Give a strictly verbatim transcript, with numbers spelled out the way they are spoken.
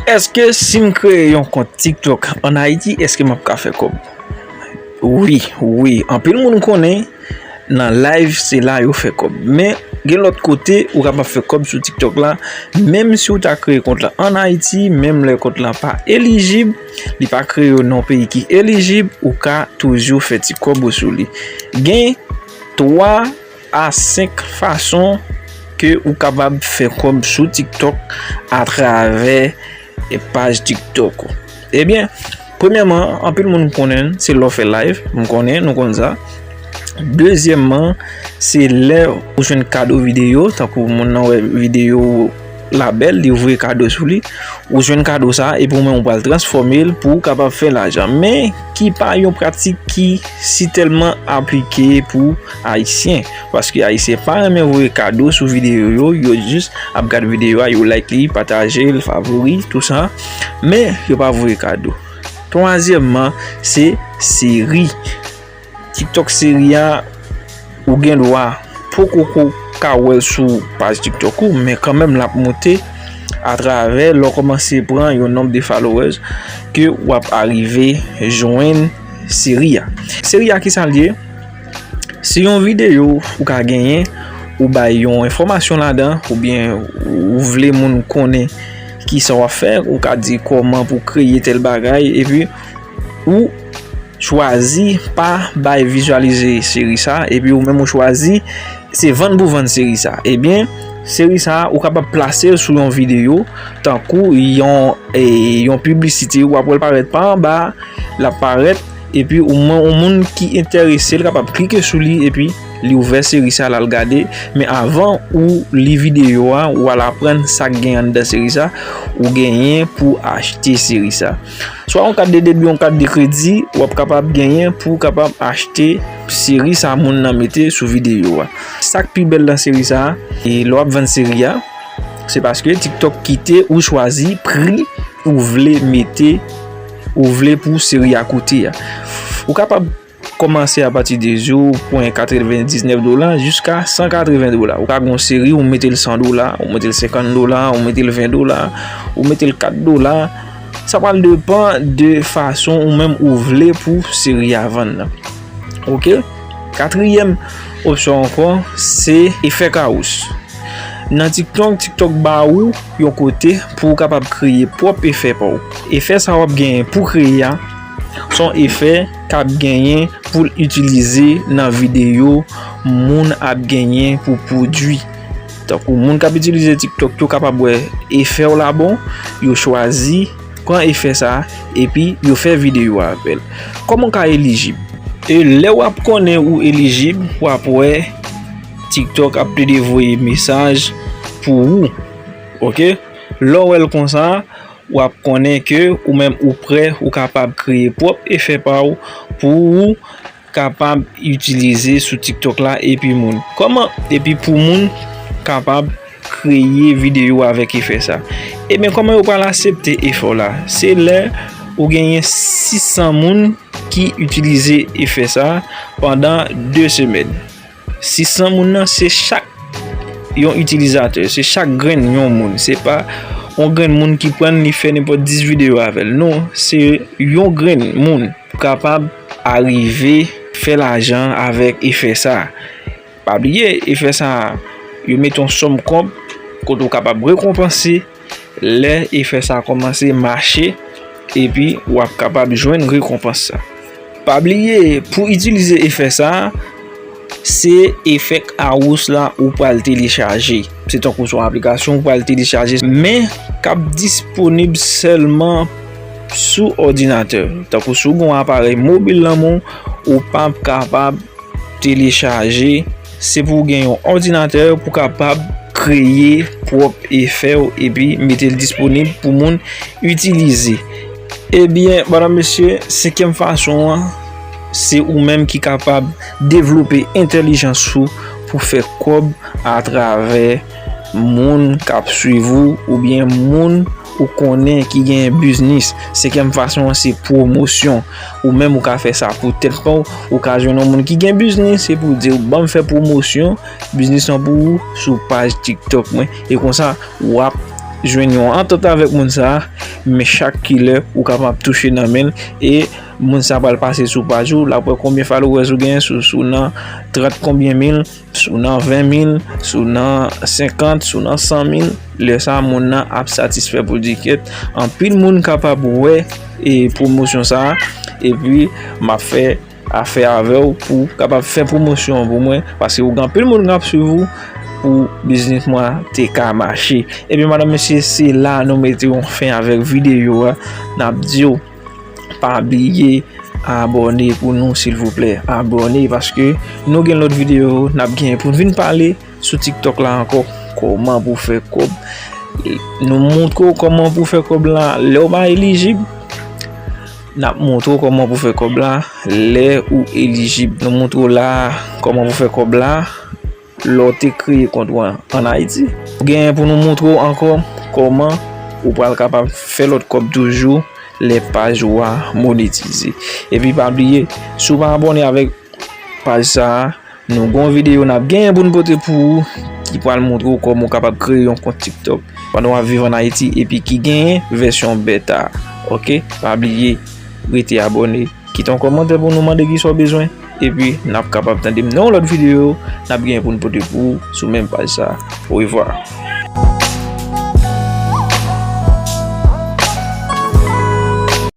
Èske si m kreye yon kont TikTok ann Ayiti, èske m ap ka fè kòb? Wi, wi. Anpil moun konnen nan live se la yo fè kòb. Men gen lòt kote ou kapab fè kòb sou TikTok la, menm si w ta kreye kont la ann Ayiti, menm lè kont la pa elijib, li pa kreye nan yon peyi ki elijib, ou ka toujou fè ti kòb ou sou li. Gen twa a senk fason ke ou kapab fè kòb sou TikTok atravè paj TikTok ou. Ebyen, premyèman, anpil moun konnen se lè w fè live, m konnen, nou konn sa. Dezyèmman, se lè ou jwenn kado videyo, tankou moun nan wè videyo la bèl, li voye kado sou li, ou jwenn kado sa, epi ou menm ou pral transfòme l pou ou kapab fè lajan. Men, ki pa yon pratik ki si tèlman aplike pou Ayisyen, paske Ayisyen pa renmen voye kado sou videyo yo, yo jis ap gad videyo a, yo like li, pataje l, favori, tou sa, men yo pa voye kado. Twazyèmman, se seri. TikTok seri a, ou gen dwa poko ko ka wè l sou paj TikTok ou, men kanmenm l ap moute atravè lè w kòmanse pran yon nonb de followers ke w ap arive jwenn seri a. Seri a, kisa l ye? Se yon videyo ou ka genyen, ou bay yon enfòmasyon ladan, oubyen ou vle moun konnen kisa w ap fè, ou ka di kòman pou kreye tèl bagay, epi ou chwazi pa bay vizyalize seri sa, epi ou menm ou chwazi se vann pou vann seri sa. Ebyen, seri sa ou kapab plase l sou yon videyo, tankou yon, e, yon piblisite, w ap wè l parèt pa anba, l ap parèt, epi ou mwen, yon moun ki enterese, l kapab klike sou li, epi li ouvè seri sa, l al gade. Men avan ou li videyo a, ou al aprann sa k gen anndan seri sa, ou genyen pou achte seri sa. Swa yon kat de debi, yon kat de kredi, w ap kapab genyen pou w kapab achte seri sa moun nan mete sou videyo a. Sa k pi bèl nan seri sa a, e lè w ap vann seri a, se paske TikTok kite ou chwazi pri ou vle mete, ou vle pou seri a koute a. Ou kapab kòmanse apati de zewo pwen katrevendiznèf dola jiska san katreven dola. Ou ka gen yon seri, ou mete l san dola, ou mete l senkant dola, ou mete l ven dola, ou mete l kat dola. Sa pral depann de fason ou menm ou vle pou seri a vann nan. Oke? Katriyèm opsyon ankò, se efè kawous. Nan TikTok, TikTok ba ou yon kote pou w kapab kreye pwòp efè pa w. Efè sa w ap genyen pou kreye a, se yon efè k ap genyen pou l itilize nan videyo moun ap genyen pou pwodui. Tankou moun k ap itilize TikTok yo kapab wè efè w la bon, yo chwazi pran efè sa, epi yo fè videyo avè l. Kòman w ka elijib? E lè w ap konnen ou elijib, w ap wè TikTok ap plede voye mesaj pou ou. Oke? Lè w wè l konsa, w ap konnen ke ou menm ou prè, ou kapab kreye pwòp efè pa w pou ou kapab itilize sou TikTok la epi moun. Kòman? Epi pou moun kapab kreye videyo avèk efè sa. Ebyen, kòman yo pral aksepte efè w la? Se lè ou genyen sis san moun ki itilize efè sa pandan de semèn. Sis san moun nan, se chak yon itilizatè, se chak grenn yon moun. Se pa yon grenn moun ki pran l, li fè nenpòt dis videyo avè l. Non, se yon grenn moun pou kapab arive fè lajan avèk efè sa. Pa bliye, efè sa, yo mete yon sòm kòb kote w kapab rekonpanse lè efè sa kòmanse mache, epi w ap kapab jwenn rekonpans sa. Pa bliye, pou itilize efè sa, se efè kawous la ou pral telechaje. Se tankou se yon aplikasyon ou pral telechaje, men k ap disponib sèlman sou òdinatè. Tankou si w gen yon aparèy mobil nan men w, ou p ap kapab telechaje. Se pou w gen yon òdinatè pou w kapab kreye pwòp efè w epi mete l disponib pou moun itilize. Ebyen, medam, mesye, senkyèm fason an, se ou menm ki kapab devlope entèlijans ou pou fè kòb atravè moun k ap swiv ou oubyen moun ou konnen ki gen biznis. Senkyèm fason an, se pwomosyon. Ou menm ou ka fè sa pou tèt pa w, ou ka jwenn yon moun ki gen biznis epi w di l, "Ban m fè pwomosyon biznis lan pou ou sou paj TikTok mwen." E konsa, w ap jwenn yon antant avèk moun sa a, men chak kilè ou kapab touche nan men l, e moun sa a pral pase sou paj ou, l ap wè konbyen followers ou genyen, si w nan trant konbyen mil, si w nan ven mil, si w nan senkant, si w nan san mil, lè sa a moun nan ap satisfè pou l di kèt. Anpil moun kapab wè e pwomosyon sa a, epi m ap fè afè avè w pou w kapab fè pwomosyon an pou mwen, paske ou gen anpil moun k ap swiv ou pou biznis mwen te ka mache. Ebyen, madanm, mesye, se la nou mete yon fen avèk videyo a. N ap di w, pa bliye abòne pou nou, silvouplè. Abòne, paske nou gen lòt videyo n ap gen pou n vin pale sou TikTok la ankò. Kòman pou fè kòb. Nou montre w kòman pou fè kòb la lè w pa elijib. N ap montre w kòman pou fè kòb la lè ou elijib. Nou montre w la kòman pou fè kòb la lè w te kreye kont ou an ann Ayiti. Genyen pou nou montre w ankò kòman ou pral kapab fè lòt kòb toujou lè paj ou a monetize. Epi pa bliye, si w pa abòne avèk paj sa a, nou gen yon videyo n ap genyen pou n pote pou ou ki pral montre w kòman w kapab kreye yon kont TikTok pandan w ap viv ann Ayiti epi ki genyen vèsyon beta. Oke? Pa bliye, rete abòne, kite yon kòmantè pou nou mande kisa w bezwen, epi n ap kapab tande m nan yon lòt videyo n ap genyen pou n pote pou ou sou menm paj sa a. Orevwa.